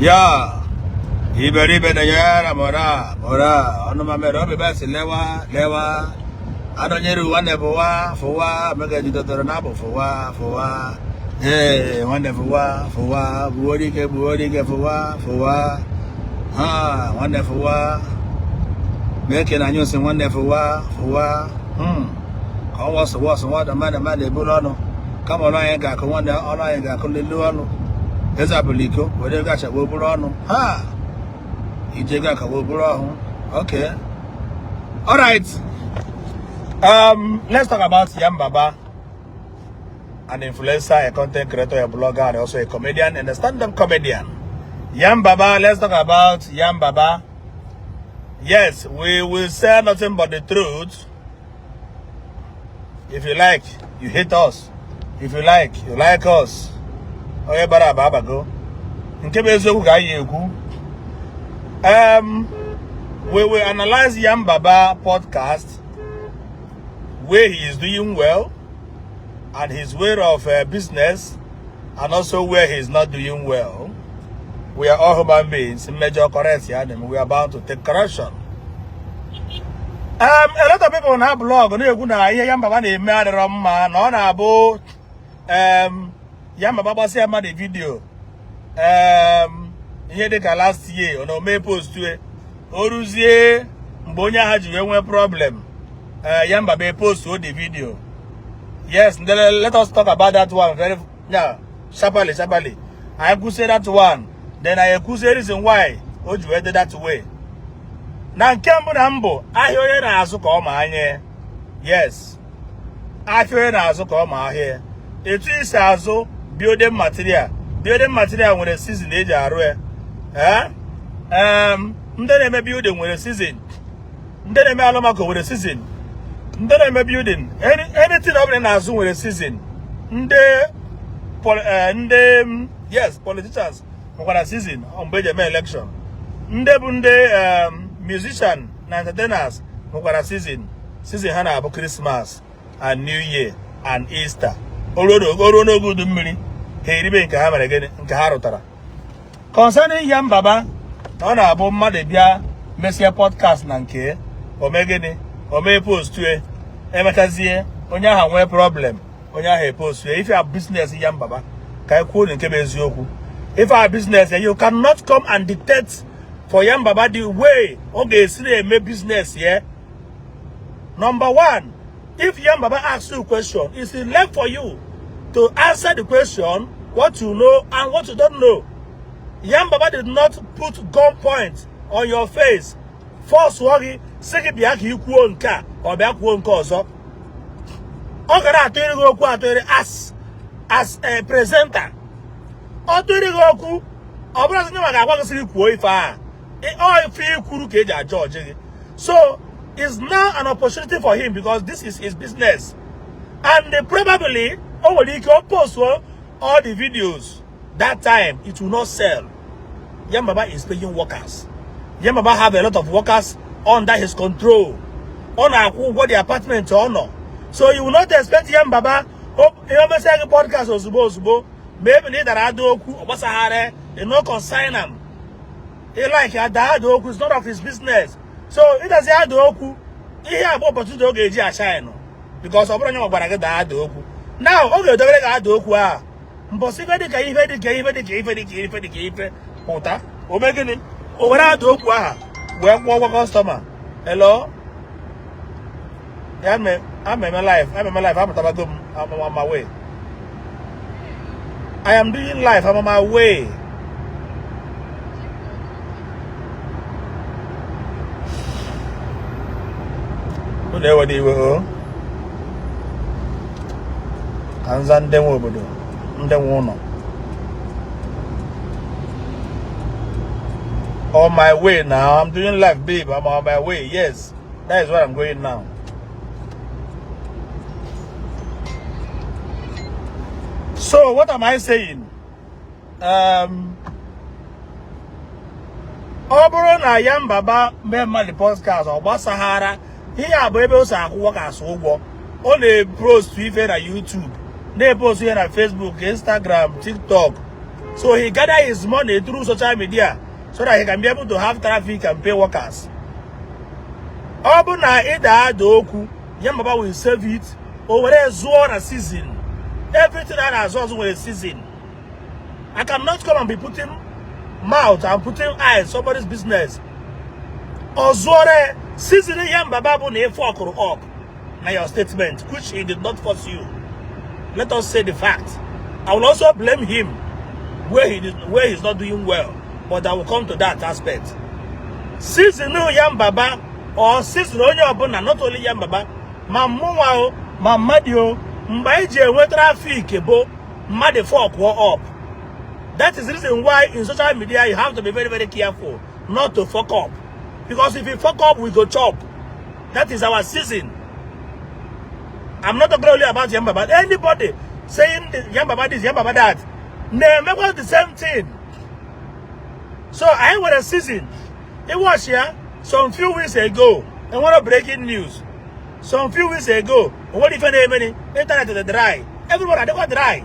Ya iberibe na-enyere mora mora ọnụ ma mere obi besi lewa lewa adọnyere nwanne fụwa fụwa mega jidotoro na abụ fụwa fụwa. Ee, nwanne, fụwa fụwa, gbuo dike, gbuo dike, fụwa fụwa. Ha nwanne, fụwa meke na anyụ nsị. Nwanne, fụwa fụwa. Ka ọ wọsụ wọsụ nwadụ mmadụ mmadụ eburu ọnụ kama ọnụ anyị ga-akụ. Nwanne, ọnụ anyị ga-akụ lelu ọnụ eze abụla iko were ego achagbo buru ọnụ ha iji ego akagbo buru ọhụ. Okay, all right, let's talk about Yanbaba, an influencer, a content creator, a blogger, and also a comedian and a stand-up comedian. Yanbaba, let's talk about Yanbaba. Yes, we will say nothing but the truth. If you like, you hate us. If you like, you like us. Onye bara aba abago. Nke bụ eziokwu ka anyị ekwu. We will analyze Yanbaba podcast, where he is doing well, and his way of business, and also where he is not doing well. We are all human beings. Major correct, yeah, we are bound to take correction. A lot of people na blog na-ekwu na ihe Yanbaba na-eme adịrọ mma, na ọ na-abụ Yanbaba gbasịa mmadụ video, ihe dịka last year ọ na ome post o ruzie mgbe onye ahụ ji wee nwee problem, Yanbaba post o the video. Yes, then let us talk about that one very, yeah, sharply sharply. I kwusie that one, then I ekwusie reason why o ji wee dị that way. Na nke mbụ na mbụ, ahịa onye na-azụ ka ọ ma anya. Yes, ahịa onye na-azụ ka ọ ma ahịa. Etu isi azụ building material, building material nwere season eji arụ ya. Ee, ndị na-eme building nwere season, ndị na-eme alụmakọ nwere season, ndị na-eme building, anything ọ bụla na-azụ nwere season. Ndị ndị, yes, politicians nwekwara season mgbe eji eme election. Ndị bụ ndị musician na entertainers nwekwara season. Season ha na-abụ Christmas and New Year and Easter. O ruo n'oge udu mmiri, ha eribe nke ha mere gịnị, nke ha rụtara. Concerning Yanbaba, na ọ na-abụ mmadụ bịa mesie podcast na nke ome gịnị, ome postue, emechazie onye ahụ nwee problem, onye ahụ epostue. Ife a business Yanbaba, ka anyị kwuo nke bụ eziokwu. Ife a business, you cannot come and dictate for Yanbaba the way ọ ga-esi na-eme business ya. Number one, if Yanbaba asks you a question, it's left for you to answer the question, what you know and what you don't know. Yanbaba did not put gun point on your face, force gị, sị gị bịa ka ị kwuo nke a, ọ bịa kwuo nke ọzọ. Ọ gara atụrụ gị okwu atụrụ as a presenter. Ọ tụrụ gị okwu, ọ bụrụ sị maka agwa gị sị gị kwuo ife a, ọ ife i kwuru ka eji ajọji gị. So it's now an opportunity for him because this is his business, and probably o nwere ike o post all the videos that time, it will not sell. Yanbaba is paying workers. Yanbaba have a lot of workers under his control. Ọ na-akwụ ụgwọ the apartment ọ nọ. So you will not expect Yanbaba ihe o mesịa gị podcast ozugbo ozugbo, ma ebe na ị dara ada okwu ọ gbasaghara, e no concern am. He like ada ada okwu is none of his business. So ịdazi ada okwu, ihe a bụ opportunity ọ ga-eji ashine, because ọ bụrụ onye gwara gị daa ada okwu, now ọ ga-edobere gị ada okwu a mbọsị ife dịka ife dịka ife dịka ife dịka ife dịka ife pụta, o mee gịnị? O were ada okwu aha wee kwụọ ụgwọ customer. Hello ya me ama eme live, ama eme live. Apụtabago m. I'm on my way. I am doing live. I'm on my way. Unu ewere iwe o ka nza ndị nwe obodo, ndị nwe ụlọ. On my way now. I'm doing live, babe. I'm on my way. Yes, that is where I'm going now. So what am I saying? Ọ bụrụ na Yanbaba mee mmadụ podcast, ọ gbasaghara, ihe a bụ ebe o si akwụ workers ụgwọ. Ọ na-epost ife na YouTube, na-epost ihe na Facebook, Instagram, TikTok. So he gather his money through social media so that he can be able to have traffic and pay workers. Ọ bụ na ịda ada okwu, Yanbaba will save it, o were zụọ na season. Everything a na-azụ azụ nwere season. I cannot come and be putting mouth and putting eyes somebody's business. Ọ zụọrọ season. Yanbaba bụ na ife ọkụrụ up na your statement, which he did not force you. Let us say the fact. I will also blame him where he's not doing well, but I will come to that aspect. Season Yanbaba or season onye ọbụla, not only Yanbaba, ma mụnwa o, ma mmadụ o, mgbe anyị ji enwe traffic bụ mmadụ fuck up. That is the reason why in social media you have to be very, very careful not to fuck up, because if you fuck up, we go chop. That is our season. I'm not talking only about Yanbaba. Anybody saying Yanbaba this, Yanbaba that, na-emekwa the same thing. So I nwere season. It was here some few weeks ago. Enwere breaking news. Some few weeks ago, onwere ife na-emeni, internet dị dry. Everybody adịkwa dry.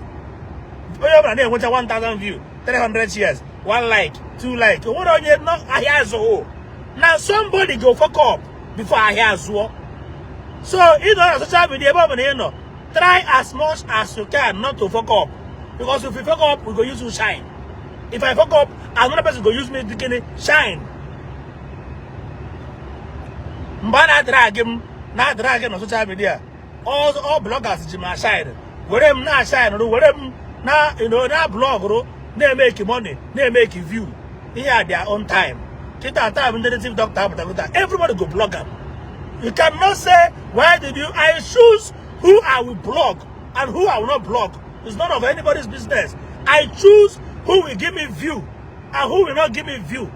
Onye ọbụla na-enwecha 1000 view, 300 shares, one like, two like. Onwere onye nọ ahịa azụghị. Na somebody go fuck up before ahịa azụọ. So ị nọ na social media, ebe ọ bụla ị nọ, try as much as you can not to fuck up. Because if you fuck up, we go use you shine. If I fuck up, another person go use me to gịnị? Shine. Mgbe a na-adrag m, na-adrag na social media, all bloggers ji m shine, were m na shine rụ, were m na na blog rụ, na-emeki money, na-emeki view. Ihe a, their own time. Kịta time ndị native doctor apụtagota, everybody go blog am. You cannot say, "Why did you?" I choose who I will blog and who I will not blog. It's none of anybody's business. I choose who will give me view and who will not give me view.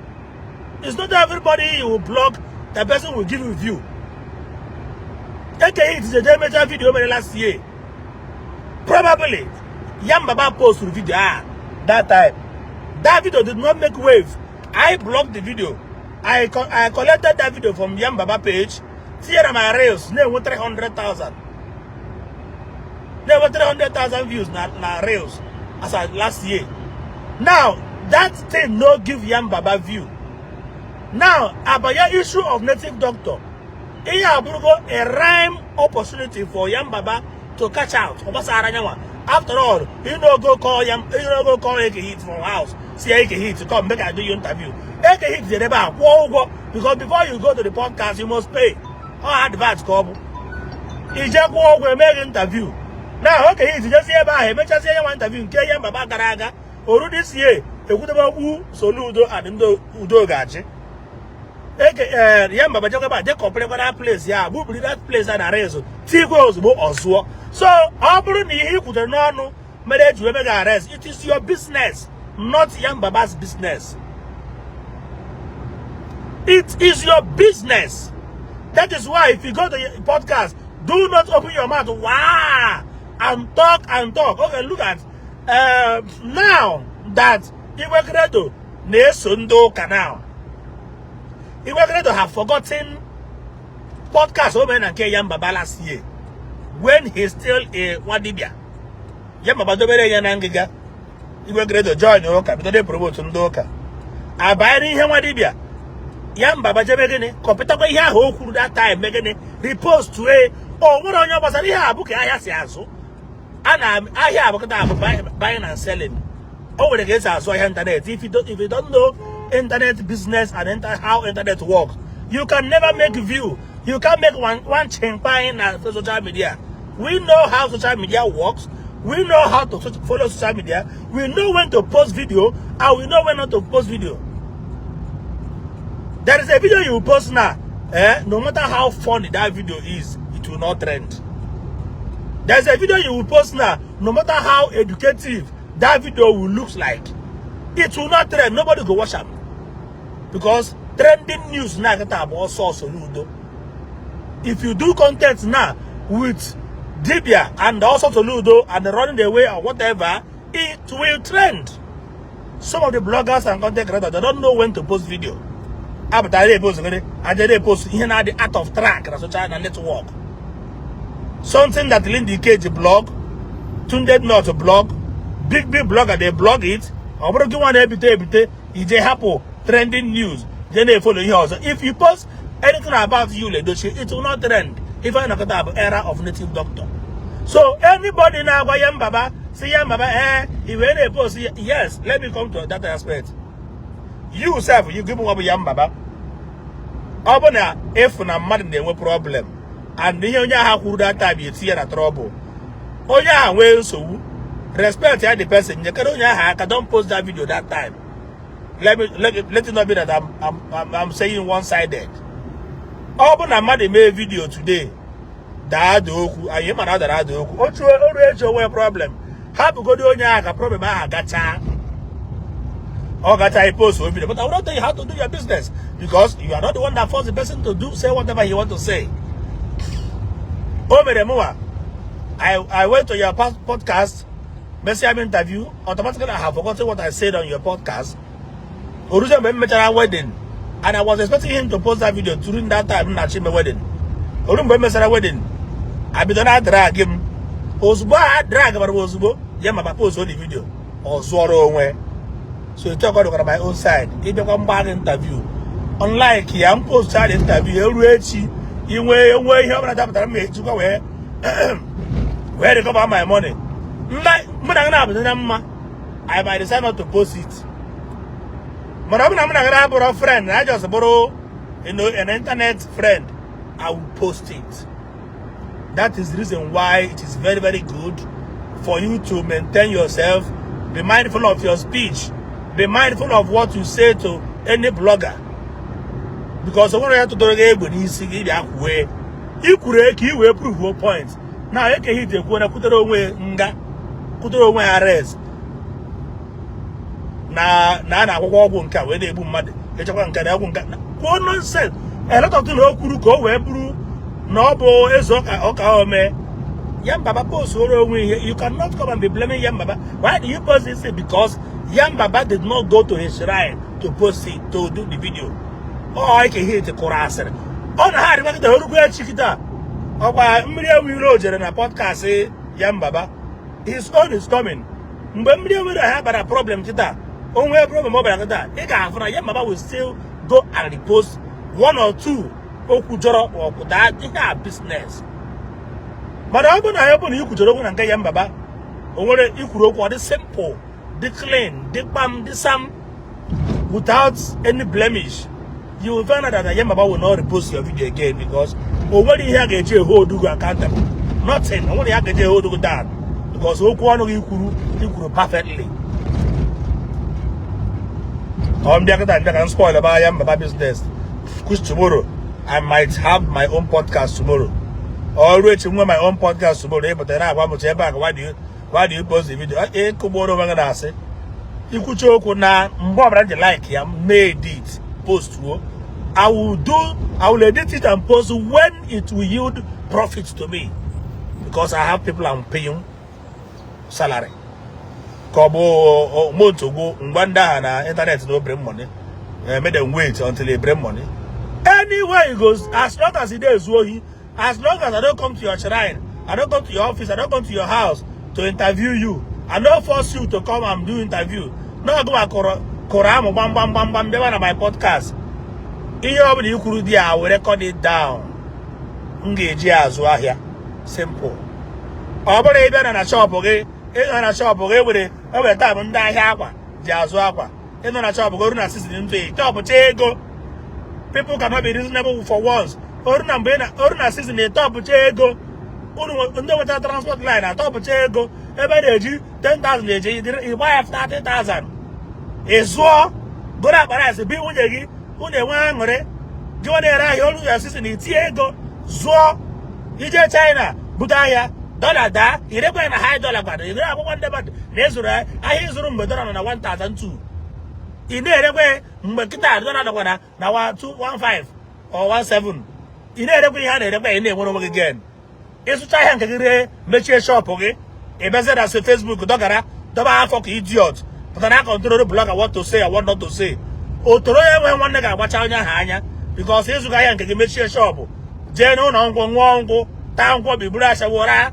It's not everybody you will blog, the person will give you view. Eke Hit is a major video mere last year. Probably, Yanbaba posted video that time. That video did not make wave. I blocked the video. I collected that video from Yanbaba page. Tinye na my reels, na-enwe 300,000. Na-enwe 300,000 views na reels as at last year. Now, that thing no give Yanbaba view. Now, about your issue of native doctor, ihe abụrụgo a rime opportunity for Yanbaba to catch out. Ọ gbasara anyanwa. After all, you no go call Yam, you no go call Eke Hit from house. See Eke Hit, "Come make I do you interview." Eke Hit jere ebe a kwụọ ụgwọ, because before you go to the podcast, you must pay. Ọ advert ka ọ bụ. Ije kwụọ ụgwọ, eme gị interview. Now Eke Hit jezi ebe ahụ, emechazie ya nwa interview nke Yanbaba gara aga. Oru this year, ekwutebe okwu Soludo and ndị Udo ga-achị. Eke Yanbaba jekwa ebe a je kọpịrịkwa that place ya, gbubiri that place a na rezo tikwe ozugbo ọzụọ. So ọ bụrụ na ihe i kwutere n'ọnụ mere eji wee gị arrest, it is your business, not Yanbaba's business. It is your business. That is why if you go to your podcast, do not open your mouth wow and talk and talk. Okay, look at now that Igwe Credo na-eso ndị ụka. Now Igwe Credo have forgotten podcast o mere na nke Yanbaba last year when he still a nwadibia. Yanbaba dobere ya na ngịga. Igwe Credo join ụka, bido dey promote ndị ụka, abanye n'ihe nwadibia. Yanbaba jebe gịnị? Kọpụtakwa ihe ahụ o kwuru that time, mee gịnị? Repost wee. O nwere onye gbasara ihe a bụ ka ahịa si azụ a na ahịa abụkịta abụ buying and selling. O nwere ka esi azụ ahịa internet. If you don't know internet business and how internet works, you can never make view. You can make one chain na social media. We know how social media works. We know how to follow social media. We know when to post video and we know when not to post video. There is a video you post now, eh, no matter how funny that video is, it will not trend. There's a video you will post now, no matter how educative that video will look like, it will not trend. Nobody go watch am, because trending news now get about source Soludo. If you do content now with dibia and also Soludo and running away or whatever, it will trend. Some of the bloggers and content creators, they don't know when to post video. Apụtara na-epost gịnị? Aja na-epost ihe na-adị out of track na social na network, something that Lindy Cage blog, Tunde North blog, big big blogger, they blog it. Ọ bụrụ gị nwa na-ebite ebite, ije hapụ trending news, jee na-efollow ihe ọzọ. If you post anything about Yul Edochie, it will not trend. Ife anyị nọkọta bụ era of native doctor. So anybody na-agwa Yanbaba, si Yanbaba, ee, i wee na-epost. Yes, let me come to that aspect. You sef, you give nwa bụ Yanbaba, ọ bụ na ịfụ na mmadụ na-enwe problem and ihe onye agha kwuru that time etinye na trouble, onye ahụ nwee nsogbu, respect ya the person, nyekere onye ahụ aka. Don't post that video that time. Let it not be that I'm saying one-sided. Ọ bụ na mmadụ mee video today daa ada okwu, anyị mana ọ dara ada okwu, otu oru eji onwe problem, hapụgodo onye ahụ ka problem ahụ gachaa. Ọ gacha, post o video. But I will not tell you how to do your business, because you are not the one that force the person to do say whatever he want to say. O mere mụnwa, I went to your podcast, mesịa m interview. Automatically I have forgotten what I said on your podcast. Oruzie mgbe m mechara wedding, and I was expecting him to post that video during that time m na-achọ ime wedding. Oru mgbe m mechara wedding, abido na drag m. Ozugbo a drag bara m, ozugbo ya ma post the video, ọ zụọrọ onwe. So etu ọkọ dịkwara my own side. Ịbịakwa mgba gị interview, unlike ya m post the interview, eruo echi, inwe enwe ihe ọbụla dapụtara, m ejikwa wee recover my money. Mụ na gị na-abụzi na mma, I might decide not to post it. Mana ọ bụ na mụ na gị na-abụrụ friend, na I just bụrụ an internet friend, I will post it. That is the reason why it is very, very good for you to maintain yourself. Be mindful of your speech, be mindful of what you say to any blogger, because o nwere ya tụtụrụ gị egbe n'isi gị bịa kwue ikwuru ka i wee prove point na Eke Hit ekwuo na kwutere onwe nga, kwutere onwe ya arrest na a na-akwụkwọ ọgwụ nke a wee na-egbu mmadụ, echekwa nke na ọgwụ nke kwuo nonsense, a lot of things o kwuru ka o wee bụrụ na ọ bụ eze ọka ọka ome. Yanbaba post oro onwe ihe. You cannot come and be blaming Yanbaba. Why do you post this thing? Because Yanbaba did not go to his shrine to post it, to do the video. Ọ Eke Hit kụrụ asịrị ọ na ha adịkwa kịta. Orukwu echi kịta, ọkwa mmiri ewu iro o jere na podcast Yanbaba. His own is coming. Mgbe mmiri ewu iro ha bara problem kịta, o nwee problem ọ bara kịta, ị ga-afụ na Yanbaba will still go and repost one or two okwu jọrọ ọkwụda ihe a business. Mana ọ bụ na ya bụ na ikwujọrọ okwu na nke Yanbaba, o nwere ikwuru okwu, ọ dị simple, dị clean, dị kpam, dị sam, without any blemish, you will find out that Yanbaba will not repost your video again, because o nwere ihe a ga-eji hold you accountable. Nothing. O nwere ihe a ga-eji hold you down, because okwu ọnụ gị ikwuru perfectly. Ọ mbịa kịta mbịa ka m spoil ebe Yanbaba business, which tomorrow I might have my own podcast tomorrow, or echi nwe my own podcast tomorrow, ịpụta na agwa m ebe a ka why do you post the video? Ịkụgboro onwe gị na-asị ikwuchi okwu na mgbe ọbụla m ji like ya mee edit post ruo, I will edit it and post when it will yield profit to me, because I have people I'm paying salary. Ka ọ bụ month gwụ ngwa ndị agha na internet na o bring money, make them wait until they bring money. Anywhere it goes, as long as e dey ezu ohi, as long as I don't come to your shrine, I don't come to your office, I don't come to your house to interview you, I no force you to come and do interview. No go akọrọ kụrụ amụ gbam gbam gbam gbam bịaba na my podcast. Ihe ọ bụla i kwuru dị a, were record it down, m ga-eji azụ ahịa. Simple. Ọ bụrụ ị bịa na shop gị, ịnọ na shop gị, ewere tab ndị ahịa akwa ji azụ akwa, ịnọ na shop gị, oru na season ntụ tọpụcha ego. People cannot be reasonable for once. Oru na mgbe oru na season ịtọpụcha ego, unu ndị nwetara transport line atọpụcha ego, ebe a na-eji 10,000 eji ịgba ya 30,000, ị zụọ goro akpa rice bi nwunye gị, unu enwe aṅụrị. Gị nwa na-ere ahịa, olu ya season, itinye ego zụọ. Ije China bute ahịa, dọla daa, irekwa ya na high dollar kwado, ire akwụkwọ ndị mmadụ na ịzụrụ ahịa ịzụrụ mgbe dọla nọ na 1002, ị na-erekwa ya mgbe kịta dọla nọkwa na 215 or 17, ị na-erekwa ihe a na-erekwa ya, ị na-enwere onwe gị gain. Ịzụcha ahịa nke gị, ree, mechie shop gị, ị bịazie na si Facebook dọgara dọba afọ ka idiot pụtara na control blogger what to say and what not to say. Otoro ya enweghị nwanne ga-agbacha onye ahụ anya, because ịzụga ahịa nke gị, mechie shop, jee n'ụlọ nkwụ, ṅụọ nkwụ, taa nkwụ, biburu ashawora,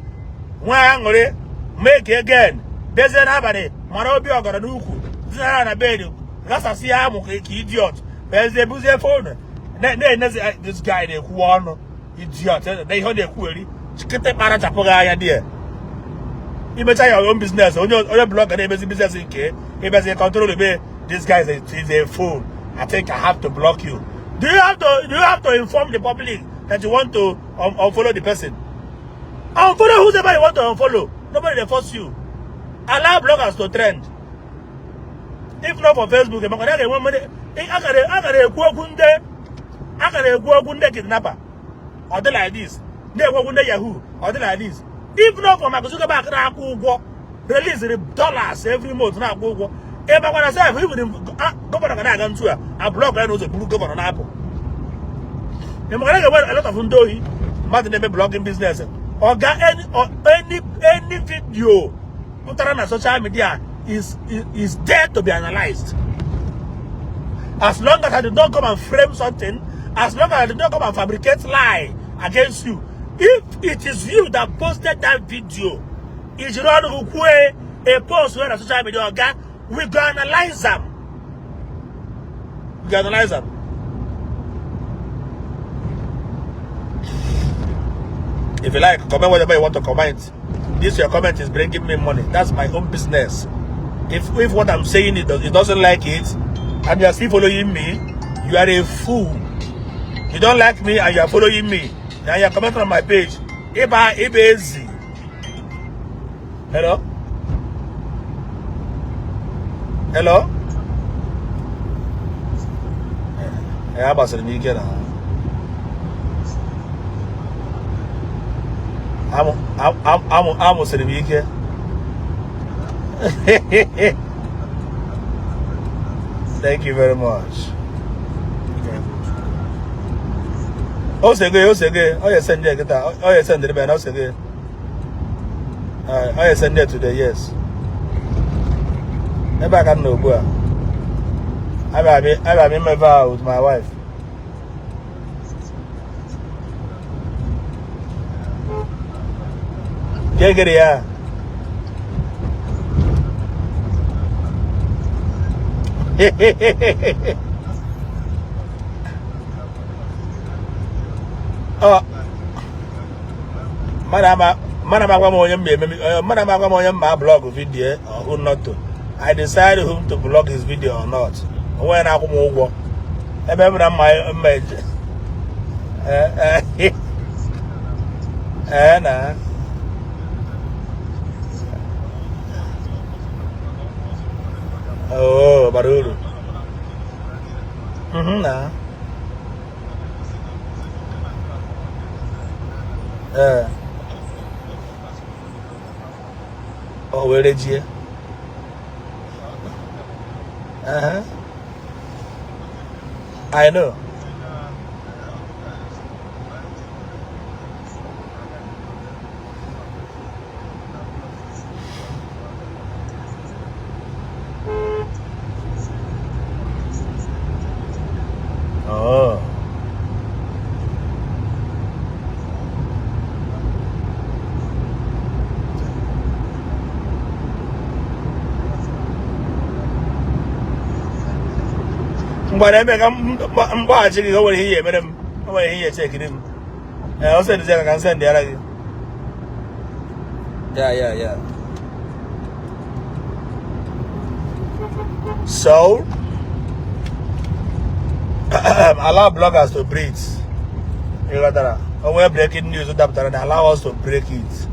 nwee aṅụrị, make again, bịazie n'abalị mara obi ọgọrọ n'ukwu. Dinara na bed ghasasị ya amụ ka idiot bezie buzie phone na-enezi this guy na-ekwu ọnụ idiot na ihe ọ na-ekwugheri kịtịkpa rachapụ gị anya dị ya imecha ya own business onye onye blogger na-emezi business nke ịbịazi control be this guy is a fool. I think I have to block you. Do you have to inform the public that you want to unfollow the person? Unfollow whoever you want to unfollow. Nobody dey force you. Allow bloggers to trend. If not for Facebook, maka na a ga-enwe mmadụ a gara ekwu okwu ndị a gara ekwu okwu ndị kidnapper, ọ dị like this, na-ekwu okwu ndị yahoo, ọ dị like this. If not for Mark Zuckerberg na-akwụ ụgwọ, release dollars every month, na-akwụ ụgwọ ịmakwana sef, even governor ga na-aga ntu a a block ya n'ụzọ buru governor na-apụ. Ịmakwana ga-enwe a lot of ndị ohi mmadụ na-eme blogging business. Oga, any video pụtara na social media is there to be analyzed. As long as I did not come and frame something, as long as I did not come and fabricate lie against you, if it is you that posted that video, ijiri ọnụ gị kwue a post wey na social media, oga, we go analyze am. We go analyze am. If you like, comment whatever you want to comment. This your comment is bringing me money. That's my own business. If what I'm saying, it doesn't like it, and you are still following me, you are a fool. You don't like me and you are following me. Now you are commenting on my page. Iba Iba ezi. Hello? Hello? Eh, agbasịrị m ike na amụ amụ amụsịrị m ike. Thank you very much. O sego, o sego, ọ ya send ya kịta, ọ ya send ebe na o sego. Ọ ya send ya today, yes. Ebe a ka m nọ ugbu a. Abịa m ime vow with my wife. Gịnị ya? Ọ mmadụ ama agwa m onye m eme, mmadụ ama agwa m onye m ma blog video or who not to. I decide whom to blog his video or not. Onwe na-akwụ m ụgwọ ebe m na mma mma eje ee ee na oh bara uru. Na ee o were jie. I know. Oh. Ngwa ebe ka mgbaghachi gị, o nwere ihe emere m, o nwere ihe echekiri m. Ee, o sendịzi ka m sendịara gị. Yeah. So, allow bloggers to breathe. You got that? When breaking news dapụtara na, allow us to break it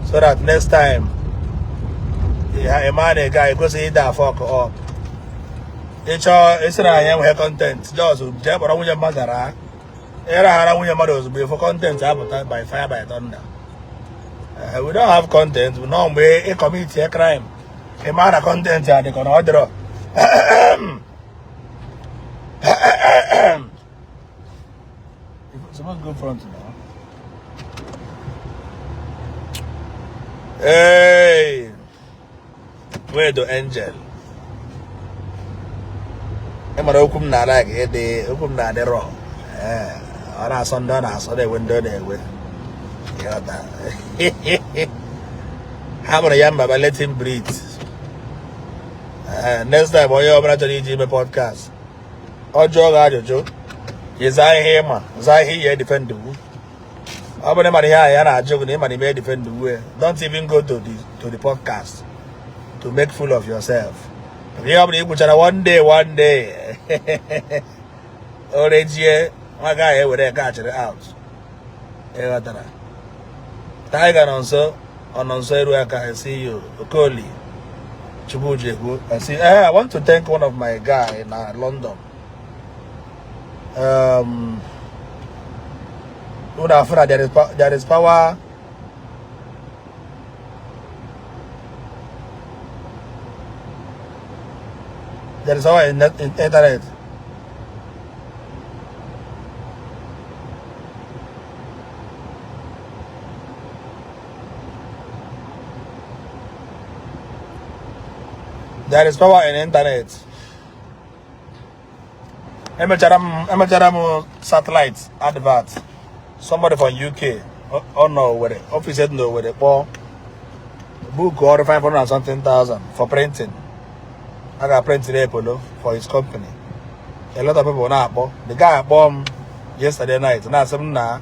so that next time a man, a guy ekwesịghị ịda fuck up. Ịchọọ ịsị na anyị enweghị content, just jee kpọrọ nwunye mmadụ raa, ịraghara nwunye mmadụ ozugbo, ịfụ content apụta by fire by thunder. We don't have content nọ mgbe ị commit a crime, ị ma na content a dịka na ọ dịrọ. Supposed to go front now. Hey, where the angel? Ị mara okwu m na-ala ka ịdị, okwu m na-adị rọ. Ee, ọ na-asọ ndị ọ na-asọ, na-ewe ndị ọ na-ewe. Ịghọta? Ha mụrụ ya mbaba, let him breathe. Next time onye ọbụla chọrọ iji ime podcast, ọ jụọ gị ajụjụ, ị zaa ihe ị ma, zaa ihe ị ya defend wu. Ọ bụrụ na ị mara ihe ahụ ya na-ajụ gị na ị mara ime defend wu ya, don't even go to the podcast to make fool of yourself. Ihe ọ bụla ị kwuchara, one day, one day, o rejie nwa gaghị ewere kachịrị out. Ị ghọtara? Tiger nọ nso, ọ nọ nso eru aka. I see you, Okoli Chukwujekwu. I see. I want to thank one of my guy na London. Unu afụ na there is power. There is power in internet. There is power in internet. Emechara m satellite advert. Somebody from UK, ọ nọ Owerri, office dị n'Owerri, kpọọ book ọrụ 500 and something thousand for printing. A ga-print Epolo for his company. A lot of people na-akpọ. The guy akpọ m yesterday night na-asị m na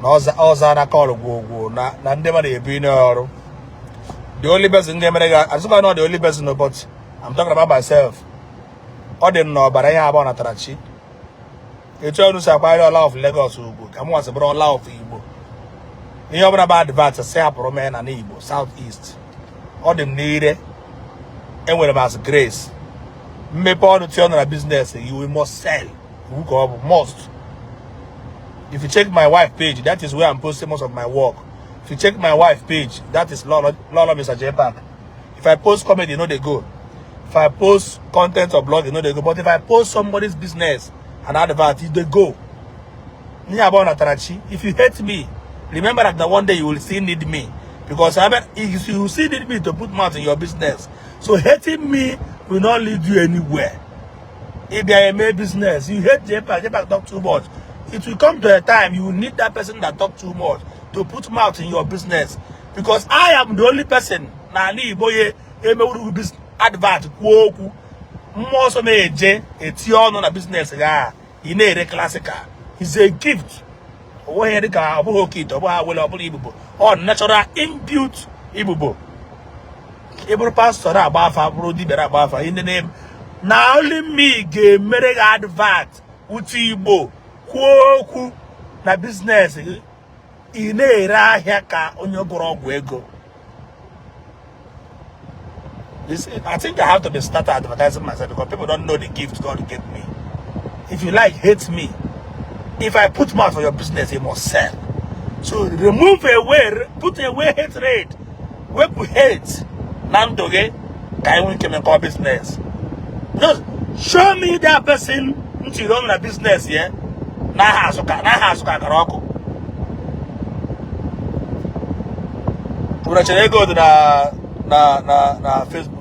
ọza na call gwogwo na ndị mmadụ ebu ọrụ. The only person ga-emere gị asịkwa not the only person, no, but I'm talking about myself. Ọ dị m n'ọbara, ihe abụọ natara chi. Etu ọnụ si akwanyere Ọla of Lagos ugwu ka m nwasị bụrụ Ọla of Igbo. Ihe ọbụla bụ advert si hapụrụ mee na Igbo South East, ọ dị m n'ire. Enwere m as grace mmepe ọnụ tinye ọnụ na business, you will must sell. Iwu ka ọ bụ, must. If you check my wife page, that is where I'm posting most of my work. If you check my wife page, that is Lolo, Lolo Mr. J Park. If I post comedy, no dey go. If I post content or blog, no dey go. But if I post somebody's business and advert, it dey go. Ihe abụọ natara chi. If you hate me, remember that one day you will still need me, because I mean, if you still need me to put mouth in your business. So hating me will not lead you anywhere. If you are a business, you hate JPAC, JPAC talk too much. It will come to a time you will need that person that talk too much to put mouth in your business, because I am the only person n'ala Igbo ye emewuru business advert, kwuo okwu mmụọ nsọ na-eje etinye ọnụ na business gị a ị na-ere classical. Is a gift. O nweghị dịka ọ bụghị oke ite, ọ bụghị awele, ọ bụrụ ibubo, ọ natural inbuilt ibubo. Ị bụrụ pastọ na-agba afa, bụrụ dibịa na-agba afa, in the name na only me ga-emere gị advert utu Igbo, kwuo okwu na business gị, ị na-ere ahịa ka onye gụrụ ọgwụ ego. I think I have to be started advertising myself because people don't know the gift God gave me. If you like, hate me. If I put mouth for your business, it must sell. So remove away, put away hatred. Wepụ hate na ndụ gị ka anyị nwee ike mekọọ business. Just show me that person ntiri ọnụ na business ya n'aha azụ ka n'aha azụ ka akara ọkụ. Unu chere ego dị na Facebook.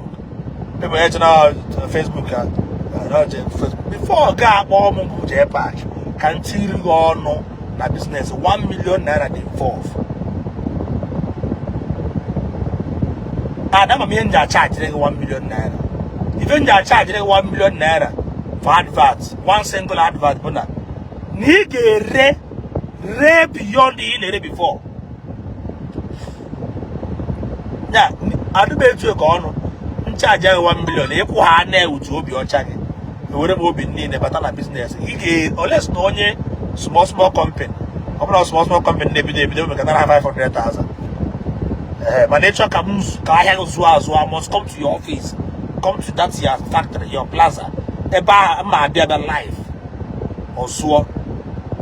People eche na Facebook ka na Facebook. Before ga akpọ m bụ JPAC ka m tiri gị ọnụ na business, 1 million naira dị involved. Ada ma m ihe m ji achajiri gị 1 million naira. Ife m ji achajiri gị 1 million naira for advert, one single advert, bụ na ị ga-ere ree beyond ihe ị na-ere before. Ya adịbe etu ka ọnụ nchaji gị 1 million, ịkwụ ha na-ewutu obi ọcha gị, ewere m obi niile bata na business ị ga oles na onye small small company, ọ bụrụ small small company na-ebido ebido, mekatara ha 500,000. Ee, mana ịchọ ka m ka ahịa gị zụọ azụ, I must come to your office, come to that your factory, your plaza, ebe ahụ ma abịa abịa live ọzụọ,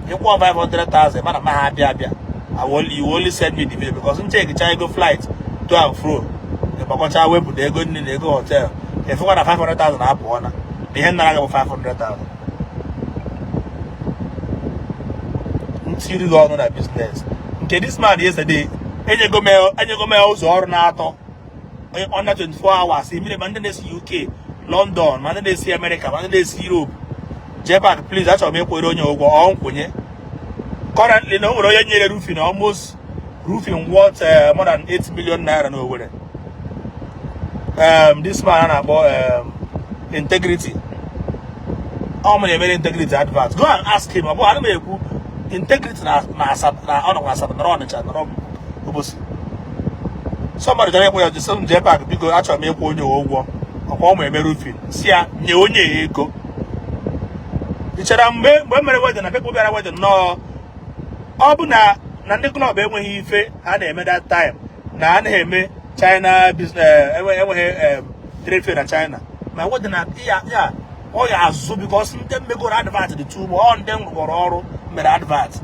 ịkwụọ 500,000, mana ma ha abịa abịa. I will, you only send me the video because m chekicha ego flight to and fro, ịgbakọcha wepụ na ego nri na ego hotel, efekwa na 500,000 apụọ na ihe nnara gị bụ 500,000. Ntiri gị ọnụ na business nke this man yesterday, enyego m ya ụzọ ọrụ na-atọ under 24 hours imire, ma ndị na-esi UK, London, ma ndị na-esi America, ma ndị na-esi Europe. JPAC, please, achọrọ m ịkwere onye ụgwọ ọ nkwụnye. Currently na o nwere onye nyere roofing, almost roofing worth more than 8 million naira na Owerri. This man a na-akpọ Integrity, ọ m na-emere Integrity advert. Go and ask him. Ọ bụ ana m ekwu Integrity na Asaba, na ọ nọkwa Asaba, nọrọ Ọnịcha, nọrọ Obosi. Somebody chọrọ ịkpọ ya, jisi m JPAC, biko, achọrọ m ịkwụ onye ụgwọ, ọkwa ọ ma eme roofing, si ya nye onye ya ego. Ị chere mgbe mere wedding na people bịara wedding nọọ, ọ bụ na ndị club enweghị ife ha na-eme that time, na a na-eme China business, enweghị trade fair na China ma wedding na ya ya ọ ya azụ, because ndị mmegoro advert dị too much. Ọ ndị m rụgoro ọrụ mere advert.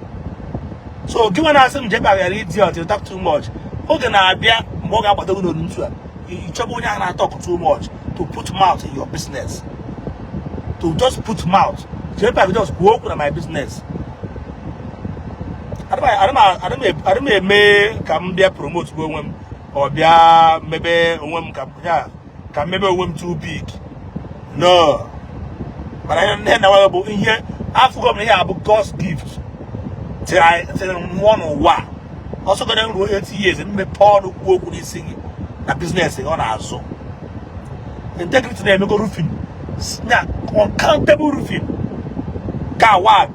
So gị nwa na-asị m JPAC ghara idiot, you talk too much. Oge na-abịa mgbe ọ ga-agbado gị n'olu ntu a, ịchọba onye ahụ na-talk too much to put mouth in your business, to just put mouth. JPAC just kwuo okwu na my business. Adị m eme ka m bịa promote onwe m, ọ bịa mebe onwe m ka ya ka m mebe onwe m too big, no. Mana ihe na bụ ihe afụgo m na ihe a bụ God's gift tiri mmụọ n'ụwa. Ọsọgoro m ruo 80 years, mmepe ọnụ kwuo okwu n'isi gị na business gị, ọ na-azụ. Integrity na-emego roofing na uncountable roofing ka wa.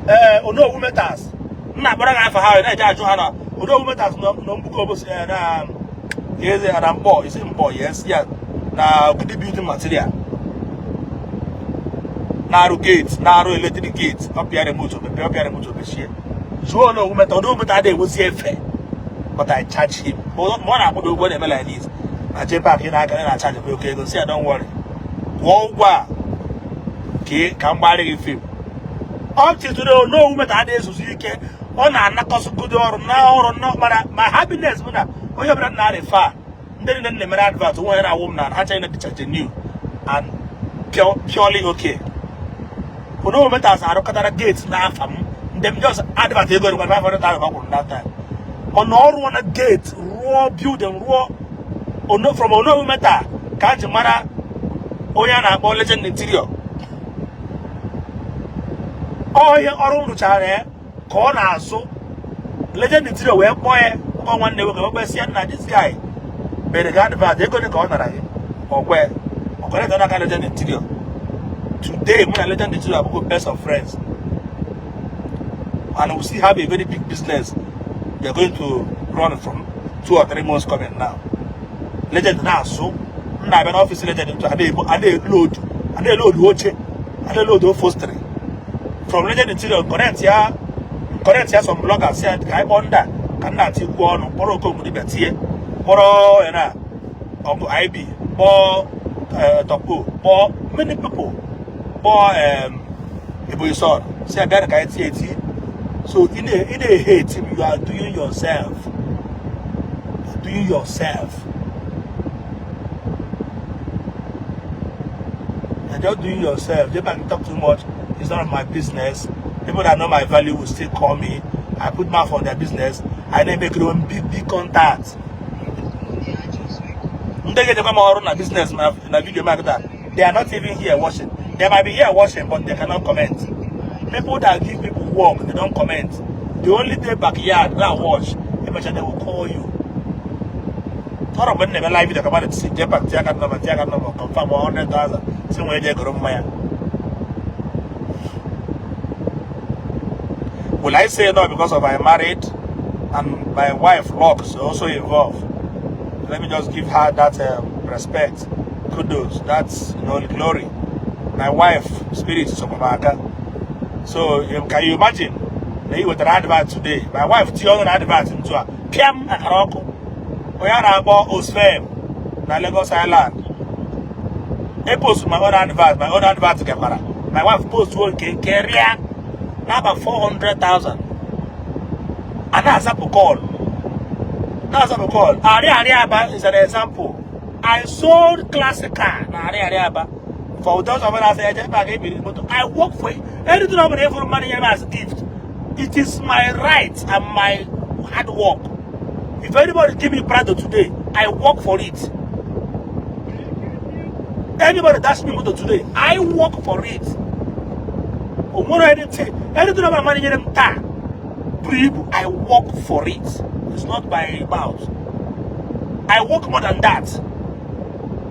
Ee, Onowu Metals m na-akpọrọ gị afa, ha na-eje ajụ ha na Onowu Metals nọ Mgbuka Obosi, na eze na Mkpọ, isi Mkpọ, yes, ya na Ogidi building material, na-arụ gate, na-arụ electric gate, ọpịa remote omepe, ọpịa remote omechie. Jụọ Onowu Metal. Onowu Metal adịghị enwezi efe, but I charge him. Ma ọ na-akwado ụgwọ na-eme like this na JPAC, ị na-aka na na-charge m oke ego. Si ya, don't worry, kwụọ ụgwọ a ka m gbara gị film. Up till today, Onowu Metal adịghị ezuzu ike. Ọ na-anakọsịgodo ọrụ na ọrụ na, mana my happiness bụ na onye ọbụla na-arịfa ndị niile na-emere advert onwe ya na-awụ m na ha china dịcha genuine and purely okay. Onowu Metals arụkọtara gate n'afa m, ndị m just advert ego rụkwara 500,000 ọ kwụrụ that time. Ọ na ọrụ na gate, rụọ building, rụọ ono. From Onowu Metal ka a ji mara onye a na-akpọ Legend Interior. Ọ ihe ọrụ m rụchara ya ka ọ na-azụ. Legend Interior wee kpọọ ya, kpọọ nwanne nwoke, wee kpesịa ya na this guy mere gị advert, ego dị ka ọ nara gị, ọgwe ọkọrịta n'aka Legend Interior. Today, mụ na Legend Interior abụgo best of friends and we still have a very big business we are going to run from 2 or 3 months coming now. Legend na-asụ m na-abịa n'ọfịs Legend ntụ ada elodu, ada elodu oche, ada elodu upholstery from Legend Interior. Connect ya, connect ya some bloggers ya ka anyị kpọọ ndị a ka nna atikwu ọnụ, kpọrọ Okongwu dibịa tie, kpọrọ ya na ọgụ ib, kpọọ Topo, kpọọ many people, kpọọ Ebonyi Son, si abịa ka anyị tie eti. So ị na-hate him, you are doing yourself. You are doing yourself. You're just doing yourself. JPAC talk too much. It's none of my business. People that know my value will still call me. I put mouth on their business. I na-emekiri m big big contact. Ndị ga-ejekwa m ọrụ na business na video marketer, they are not even here watching. They might be here watching, but they cannot comment. People that give people work, they don't comment. The only day backyard na watch, emecha they will call you. Ọrụ mgbe m na-eme live video ka mmadụ si JPAC tie aka nọmba, tie aka nọmba, confirm 100,000, si nwee je goro mmanya. Will I say no because of I married and my wife Locke is also involved? Let me just give her that respect, kudos, that's glory. My wife spirit is aka. So can you imagine na ị wetara advert today, my wife tinye ọnụ na advert ntu a, pịam akara ọkụ, onye a na-akpọ Osfem na Lagos Island e post my own advert, my own advert gakwara, my wife post nke keria n'aba 400,000, a na-azapụ call, na-azapụ call. Arịarịa Aba is an example. I sold classic car na Arịarịa Aba. For those of us eje ebe a ga-ebiri moto, I work for it. Anything ọ bụla ịfụrụ mmadụ nyere m as gift, it is my right and my hard work. If anybody give me Prado today, I work for it. Anybody dash me moto today, I work for it. O nwere anything ọ bụla mmadụ nyere m taa buru ibu, I work for it. It's not by mouth. I work more than that.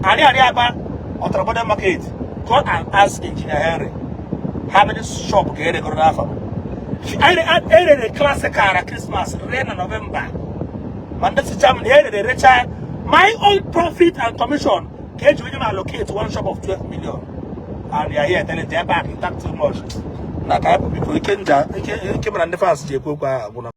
Ariaria Aba, Otrobanda Market. Go and ask Engineer Henry how many shop ka eregoro n'afọ m. Erere classical na Christmas, ree na November, ma ndị si Germany erere, recha. My own profit and commission ka eji onye m allocate one shop of 12 million, and you are here telling them back, you talk too much. Na ka biko, ike nja ike ike mara ndị fans ji ekwu okwu ahụ agwụna.